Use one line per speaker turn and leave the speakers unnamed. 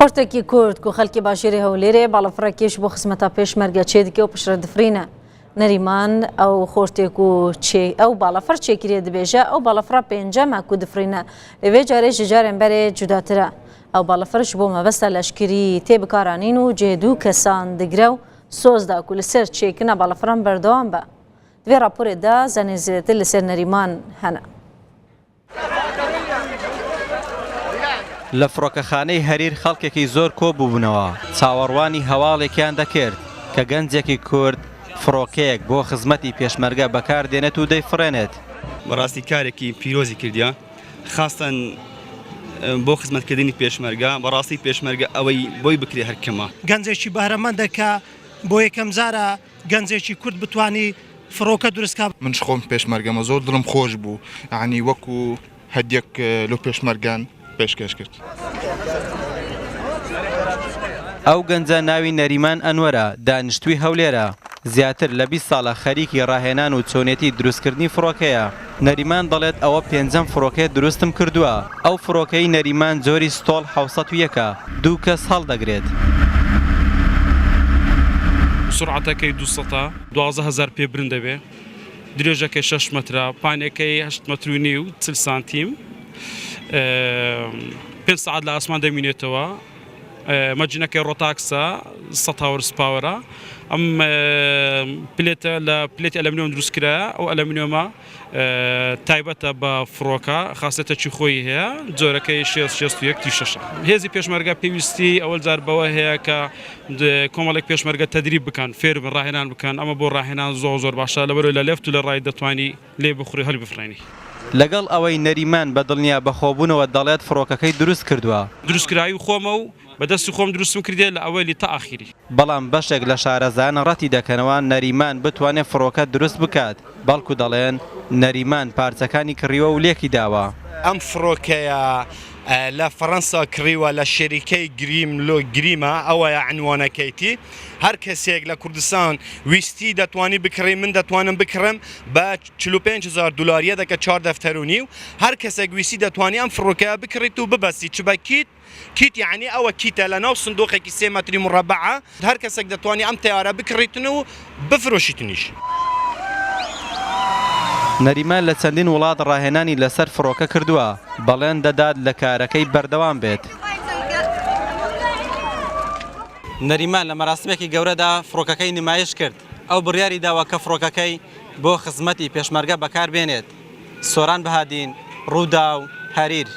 Xortekî Kurd ku xelkê bajêrê Hewlêrê balafirekê ji bo xizmeta pêşmerge çêdike û piştre difirîne. Nerîman ew xortê ku çê ew balafir çêkiriye dibêje ew balafira pêncem e ku difirîne. Lê vê carê ji carên berê cudatir e. Ew balafir ji bo mebesta leşkerî tê bikaranîn û cihê du kesan digire û soz da ku li ser çêkirina balafiran berdewam be. Di vê raporê de zanên zêdetir li ser Nerîman hene.
لە فڕۆکەخانەی هەریر خەڵکێکی زۆر کۆبووبوونەوە، چاوەڕوانی هەواڵێکیان دەکرد کە گەنجێکی کورد فڕۆکەیەک بۆ خزمەتی پێشمەرگە بەکاردێنێت و دەیفڕێنێت.
بەڕاستی کارێکی پیرۆزی کردیە خاستەن بۆ خزمەتکردنی پێشمەرگە، بەڕاستی پێشمەرگە ئەوەی بۆی بکرێ هەر کەمە.
گەنجێکی بەهرەمەندە کە بۆ یەکەمجارە گەنجێکی کورد بتوانی فڕۆکە دروست کا.
منش خۆم پێشمەرگەمە زۆر دڵم خۆش بوو یانی وەکو هەدیەک لۆ پێشمەرگان پێشکەش کرد.
ئەو گەنجە ناوی نەریمان ئەنوەرە، دانیشتووی هەولێرە، زیاتر لە 20 ساڵە خەریکی ڕاهێنان و چۆنێتی دروستکردنی فڕۆکەیە. نەریمان دەڵێت ئەوە پێنجەم فڕۆکەیە دروستم کردووە. ئەو فڕۆکەی نەریمان جۆری ستۆڵ 701 ە، دوو کەس هەڵدەگرێت.
سورعەتەکەی دوو سەتا 12 هەزار پێ برند دەبێ، درێژەکەی شەش مەترە، پانیەکەی هەشت مەتر و نیو، 40 سانتیم، پێنج سەعات لە ئاسمان دەمینێتەوە، مەجینەکەی ڕۆتاکسە، 100 horse power ە، ئەم plate ە لە plate ی ئەلەمنیۆم دروست کرایە، ئەو ئەلەمنیۆمە تایبەتە بە فڕۆکە، خاسێتەکی خۆی هەیە، جۆرەکەی شێست 61 T شەشە. هێزی پێشمەرگە پێویستی ئەوەل جار بەوە هەیە کە کۆمەڵێک پێشمەرگە تەدریب بکەن، فێر بن، ڕاهێنان بکەن، ئەمە بۆ ڕاهێنان زۆر زۆر باشە، لەبەرئەوەی لە left و لە right دەتوانی لێ بخوڕی و هەڵیبفڕێنی.
لەگەڵ ئەوەی نەریمان بە دڵنیا بەخۆبوونەوە دەڵێت فڕۆکەکەی دروست کردووە.
دروستکراوی خۆمە و بە دەستی خۆم دروستم کردیە لە ئەوەلی تا ئاخیری.
بەڵام بەشێک لە شارەزایان ڕەتی دەکەنەوە نەریمان بتوانێت فڕۆکە دروست بکات، بەڵکو دەڵێن نەریمان پارچەکانی کڕیوە و لێکی داوە.
ئەم فڕۆکەیە لە فەڕەنسا کڕیوە لە شەریکەی گریم لۆ گریمە ئەوەیە عنوانەکەیتی هەر کەسێک لە کوردستان ویستی دەتوانی بکڕی من دەتوانم بکڕم بە 45 هزار دلاریە دەکە چوار دەفتەر و نیو هەر کەسێک ویستی دەتوانی ئەم فڕۆکەیە بکڕیت و ببەستی چ بە kit kit یەعنی ئەوە kit ە لە ناو سندوقێکی سێ مەتری مڕەبەعە هەر کەسێک دەتوانی ئەم تەیارە بکڕیتن و بفرۆشیتنیش.
نەریمان لە چەندین وڵات ڕاهێنانی لەسەر فڕۆکە کردووە، بەڵێن دەدات لە کارەکەی بەردەوام بێت. نەریمان لە مەراسیمێکی گەورەدا فڕۆکەکەی نمایش کرد، ئەو بڕیاری داوە کە فڕۆکەکەی بۆ خزمەتی پێشمەرگە بەکاربێنێت. سۆران بەهادین، رووداو، هەریر.